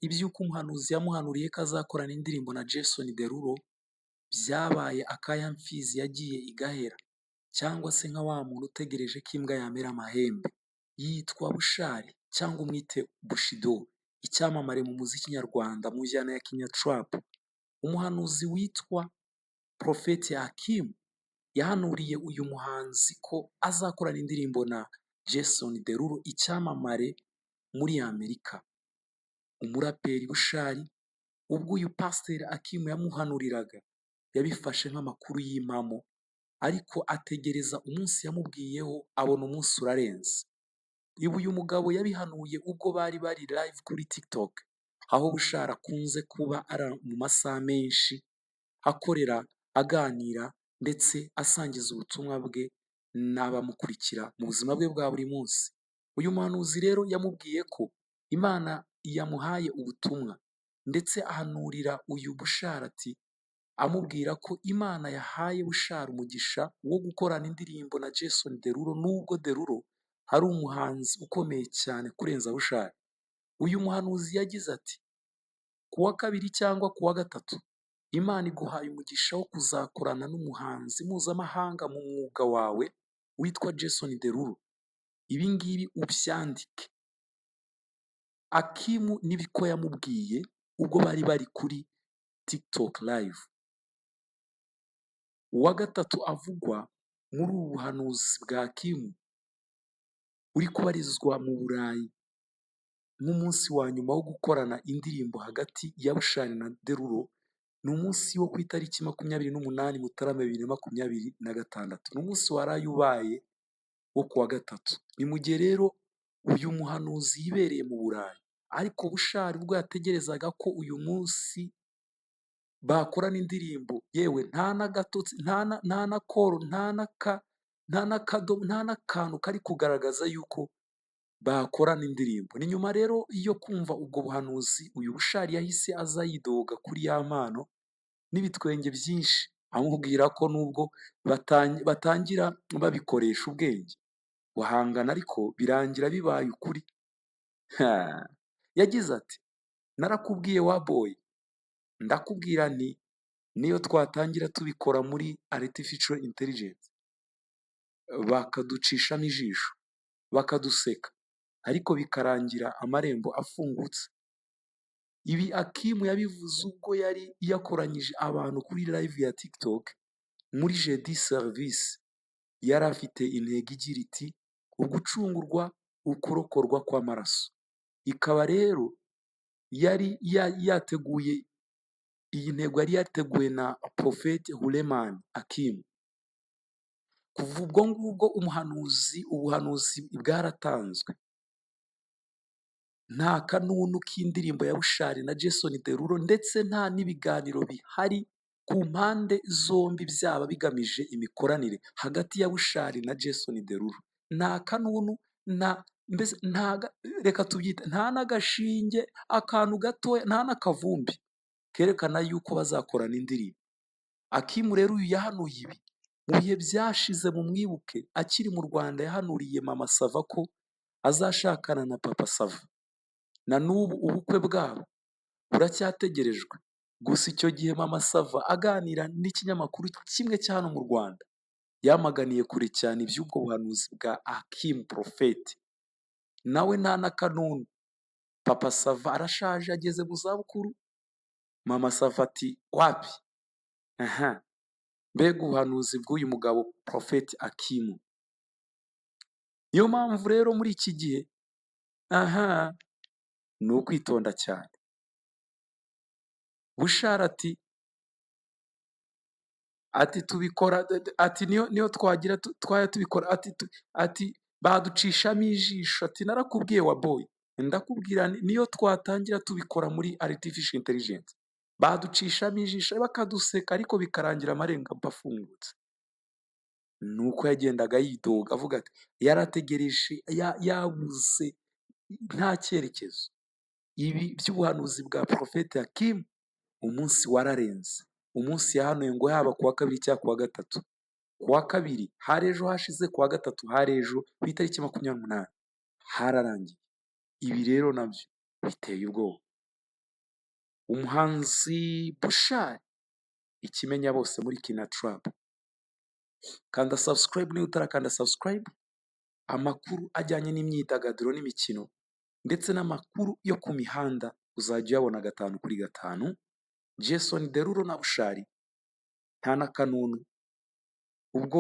Iby'uko umuhanuzi yamuhanuriye ko azakorana indirimbo na Jason Derulo byabaye akaya mfizi yagiye igahera, cyangwa se nka wa muntu utegereje ko imbwa yamera amahembe. Yitwa Bushali cyangwa umwite Bushido, icyamamare mu muziki nyarwanda mu njyana ya Kinyatrap. Umuhanuzi witwa Prophet Hakim yahanuriye uyu muhanzi ko azakorana indirimbo na Jason Derulo, icyamamare muri Amerika. Umuraperi Bushali ubwo uyu Pasiteri Hakim yamuhanuriraga yabifashe nk'amakuru y'impamo, ariko ategereza umunsi yamubwiyeho abona umunsi urarenze. Ibi uyu mugabo yabihanuye ubwo bari bari live kuri TikTok, aho Bushali akunze kuba ari mu masaha menshi akorera, aganira ndetse asangiza ubutumwa bwe n'abamukurikira mu buzima bwe bwa buri munsi. Uyu muhanuzi rero yamubwiye ko Imana yamuhaye ubutumwa ndetse ahanurira uyu Bushali ati amubwira ko Imana yahaye Bushali umugisha wo gukorana indirimbo na Jason Derulo, nubwo Derulo ari umuhanzi ukomeye cyane kurenza Bushali. Uyu muhanuzi yagize ati: "Ku wa kabiri cyangwa ku wa gatatu Imana iguhaye umugisha wo kuzakorana n'umuhanzi mpuzamahanga mu mwuga wawe witwa Jason Derulo. Ibi ngibi ubyandike." Hakim nibiko yamubwiye ubwo bari bari kuri TikTok live. Uwa gatatu avugwa muri ubu buhanuzi bwa Hakim uri kubarizwa mu Burayi nk'umunsi wa nyuma wo gukorana indirimbo hagati ya Bushali na Derulo, ni umunsi wo ku itariki 28 Mutarama 2026. Ni umunsi waraye ubaye wo kuwa gatatu. Ni mu gihe rero uyu muhanuzi yibereye mu Burayi, ariko Bushali ubwo yategerezaga ko uyu munsi bakorana indirimbo, yewe nta n'agatotsi, nta na call, nta n'akadomo, nta n'akantu kari kugaragaza yuko bakorana indirimbo. Ni nyuma rero yo kumva ubwo buhanuzi, uyu Bushali yahise aza yidoga kuri Yampano n'ibitwenge byinshi, amubwira ko nubwo batangira babikoresha ubwenge guhangana ariko birangira bibaye ukuri. Yagize ati: "Narakubwiye wa boy, ndakubwira nti niyo twatangira tubikora muri artificial intelligence bakaducishamo ijisho, bakaduseka, ariko bikarangira amarembo afungutse." Ibi Hakim yabivuze ubwo yari yakoranyije abantu kuri live ya TikTok muri jeudi service. Yari afite intego igira iti: "Ugucungurwa, ukurokorwa kw'amaraso." Ikaba rero yari yateguye iyi ntego, yari yateguwe na Prophet Huleman Hakim. Kuva ubwo ngubwo ubuhanuzi bwaratanzwe, nta kanunu k'indirimbo ya Bushali na Jason Derulo, ndetse nta n'ibiganiro bihari ku mpande zombi byaba bigamije imikoranire hagati ya Bushali na Jason Derulo. Nta kanunu, nta mbese nta, reka tubyite nta n'agashinge, akantu gatoya, nta n'akavumbi kerekana yuko bazakorana indirimbo. Hakim rero uyu yahanuye ibi mu bihe byashize. Mu mwibuke akiri mu Rwanda yahanuriye Mama Sava ko azashakana na Papa Sava. Na n'ubu ubukwe bwabo buracyategerejwe. Gusa icyo gihe Mama Sava aganira n'ikinyamakuru kimwe cya hano mu Rwanda yamaganiye kure cyane iby'ubwo buhanuzi bwa Hakim Prophet. Nawe nta n'akanunu. Papa Sava arashaje, ageze mu zabukuru. Mama Sava ati: "Wapi." Aha mbega ubuhanuzi bw'uyu mugabo Prophet Hakim! Niyo mpamvu rero muri iki gihe aha ni ukwitonda cyane. Bushali ati tubikora, ati niyo twagira twaya tubikora, ati baducishamo ijisho, ati narakubwiye wa boy, ndakubwira niyo twatangira tubikora muri artificial intelligence baducishamo ijisho bakaduseka, ariko bikarangira amarembo afungutse. Nuko yagendaga yidoga avuga ati yarategereje, yabuze, nta cyerekezo. Ibi by'ubuhanuzi bwa Prophet Hakim, umunsi wararenze, umunsi yahanuye ngo yaba kuwa kabiri cyangwa kuwa gatatu. Kuwa kabiri hari ejo hashize, kuwa gatatu hari ejo, ku itariki 28 hararangiye. Ibi rero nabyo biteye ubwoba. Umuhanzi Bushali, ikimenya bose muri Kina Trap. Kanda subscribe niba utarakanda subscribe, amakuru ajyanye n'imyidagaduro n'imikino ndetse n'amakuru yo ku mihanda uzajya uyabona 5 kuri 5. Jason Derulo na Bushali nta n'akanunu. Ubwo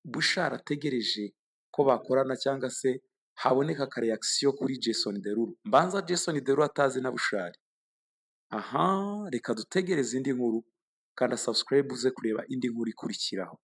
Bushali ategereje ko bakorana cyangwa se haboneka aka reaction kuri Jason Derulo, mbanza Jason Derulo atazi na Bushali. Aha reka dutegereze indi nkuru, kanda subscribe uze kureba indi nkuru ikurikiraho.